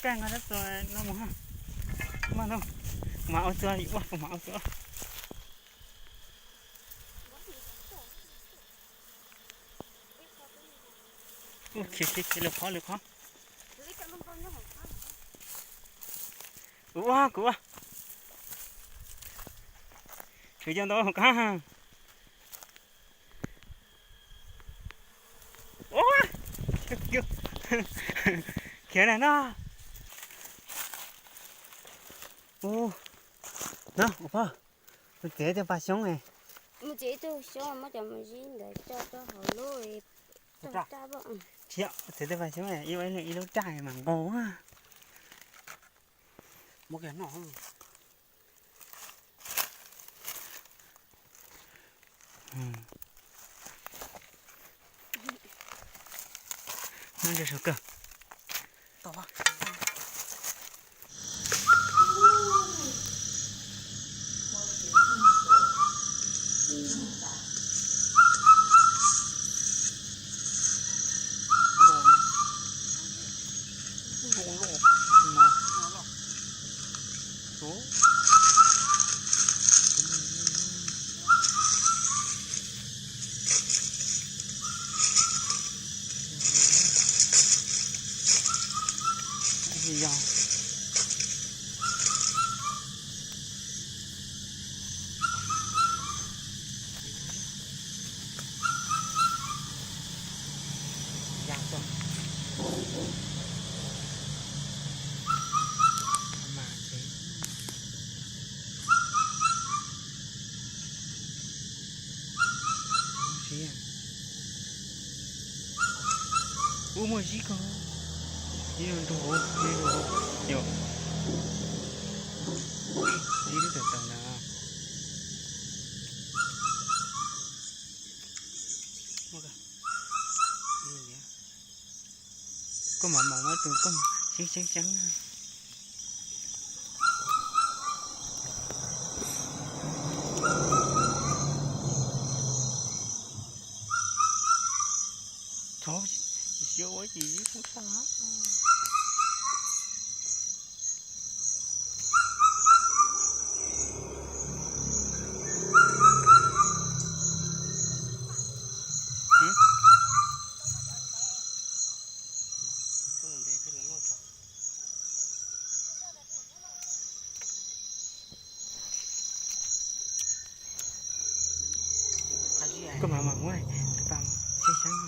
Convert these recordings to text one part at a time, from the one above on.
Kaj nqa rab txuas no mus ha. Mas no, kuv mam ua txuas ua, kuv mam ua txuas. Khiav khiav khiav, lwm qhov lwm qhov. Kuv ua kuv ua. Tshuav cov ntau qab. Khiav na no. Ub, no ua pog, mus txiav ib tug pas xyoob. Mus txiav ib tug xyoob muab cov mus zib ntawd coj rau hauv lub raj. Txiav ib tug pas xyoob ib ua ib leeg ib lub raj mas nqaus. Nyob ntsia saum kawg. Ub, muaj zib ko, zib nrog, zib nrog, yog zib lub tawm tawm ntawd. Koj mam mam muab tus koj seeb seeb seeb. Txhob siab ua ces zib poob tag. Koj mam mam muab tus pas seeb seeb.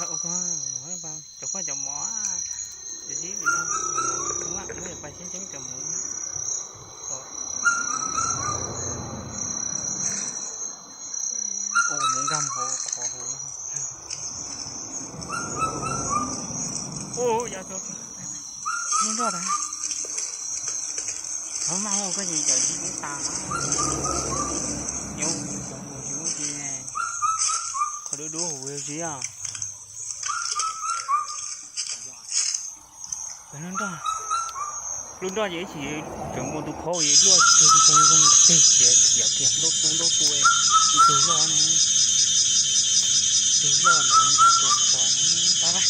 Cov koj cov mov, zib li no, muab pas seeb seeb cov mus. Mus nkag hauv qhov hauv no. Ub, yog tus nroj tas. Thov mas koj ces cov zib poob tas. Nyob cov mus zib ces qhov dub dub hauv zib os. Lub nroj, lub nroj ces ib chim tseem muaj tus khau es luaj tug tus khau zoo teg khiav khiav khiav ntaub tu ntaub tu, ib tug loj na, ib tug loj ntawd nrog tus qhuav na, pab pab.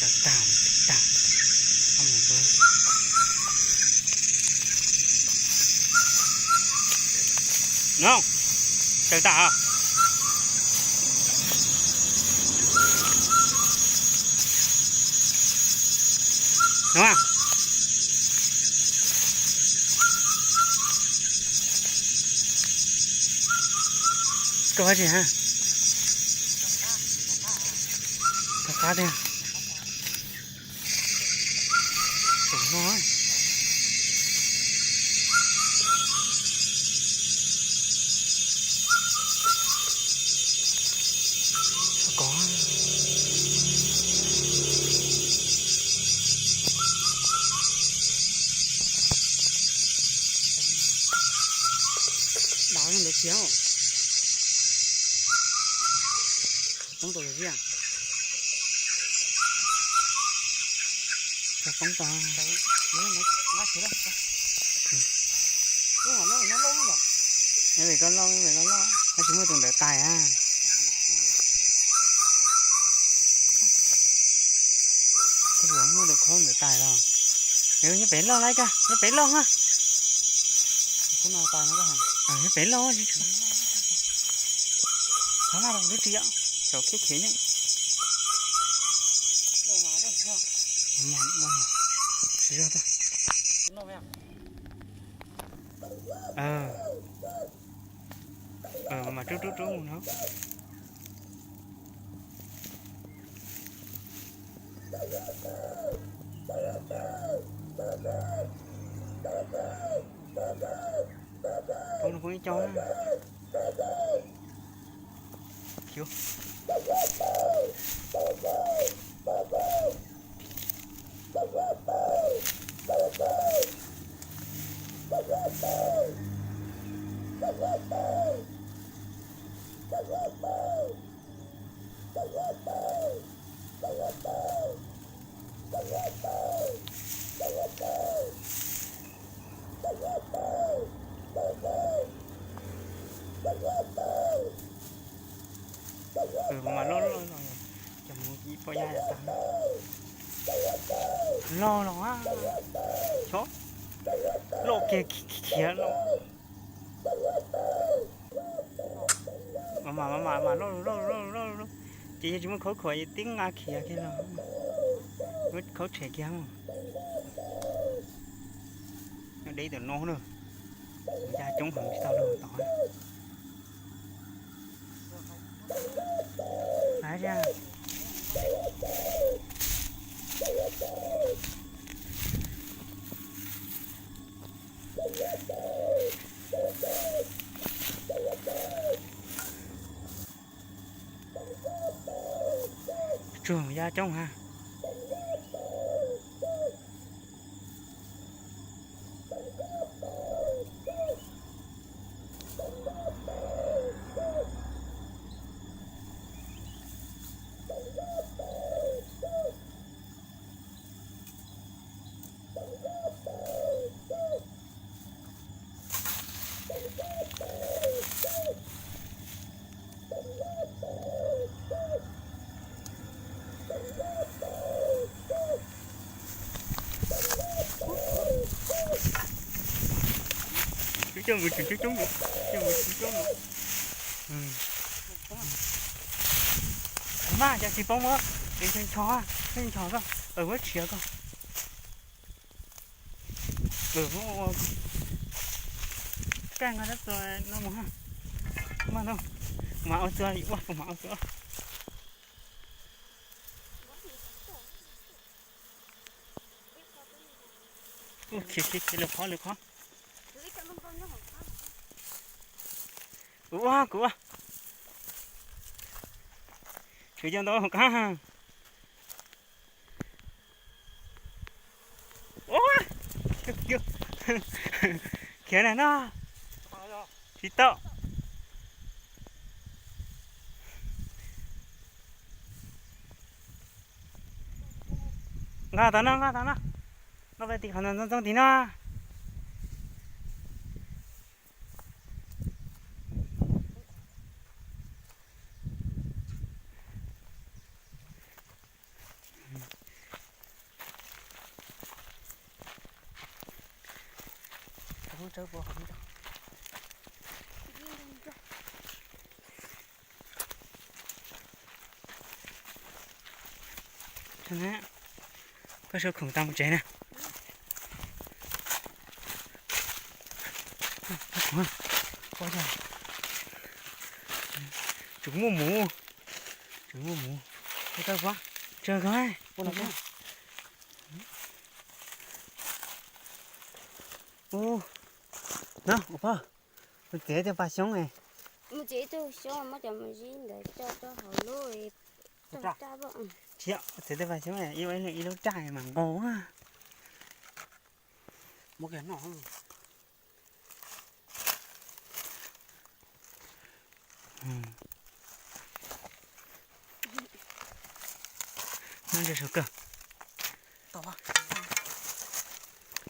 Tag tag, no, tag tag. No. Koj ua dab tsi hab? Koj qab tiag. Tus no. Koj. Dab Ntawd kiag, poob tau tiag. Poob tau. Vim koj loj, vim koj loj, koj tsis muaj tus ntawd tais a. Koj tsis muaj tus khaub ntawd tais los. Nyob pem loj lawm, nyob pem loj na. Nyob pem loj. Thov lub ris, saum khiav khiav ne. Tsis yog. Mas rub rub rub mus no. Poob no poob ib co na. Khiav. Mas loj loj, cov mus ib pob yaj tas. Loj los, xyov, loj kiag khiav los. Mas mas mas mas loj loj loj loj, ces yog tsis muaj khaub khuam es tib nqa khiav kiag los, muab khaub tshem kiag. Nyob deb tom no na, ya coob heev tsis tau luag tod. Tsuag ya coob ha. Coob coob, coob coob, coob coob. Mas cas tsis poob, ncho ncho koj, muab tshiav koj. Kaj nqa tab txua no mus ha. Mas no, kuv mam ua txua, ua kuv mam ua txua. Khiav khiav khiav, lawv qhov lawv qhov. Kuv ua kuv ua. Tshuav cov ntau qab. Khiav na no. Tsis tau. Nqa tau no, nqa tau no. Nqa pais tim qhov ntxoov ntxoo tim no. Koj sau khoom tau mus tsev na. Tseem muaj mus, tseem muaj mus. Tsawg koj, ub, no ua pog, mus txiav ib tug pas xyoob. Mus txiav ib tug xyoob muab cov mus zib ntawd coj rau hauv lub raj. Txiav tug pas xyoob ib leeg ib lub raj mam nqaus. Muab kiag noj. Noj ntsa saum kawg.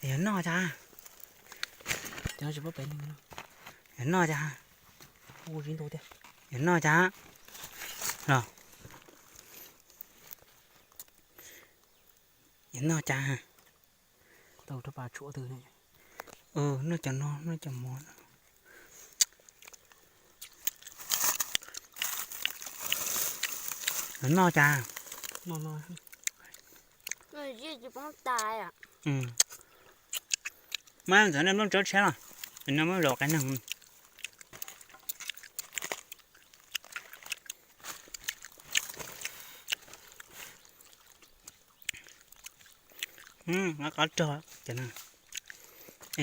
Yog noj cas? Yog noj cas? Yog noj cas? Los, yog noj cas? Tau rau pas tshuam twg ne? Noj cov no, noj cov mov. Yog noj cas? Tsis poob tas. Mas ntxov nej muab tsob tshiab los, no muab zaum qe neeg. Qab rog,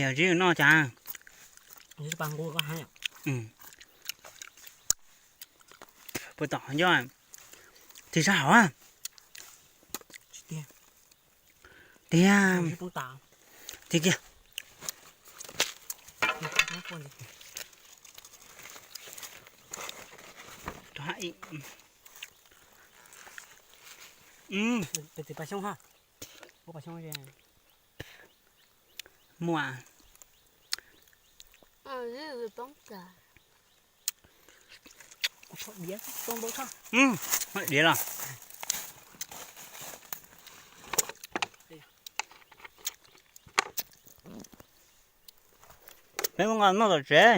yog zib noj cas? Puas tom nco, tig sab hauv. Tiag, tig kiag. Muaj. Diav los. Peb muab nqa noj tom tsev.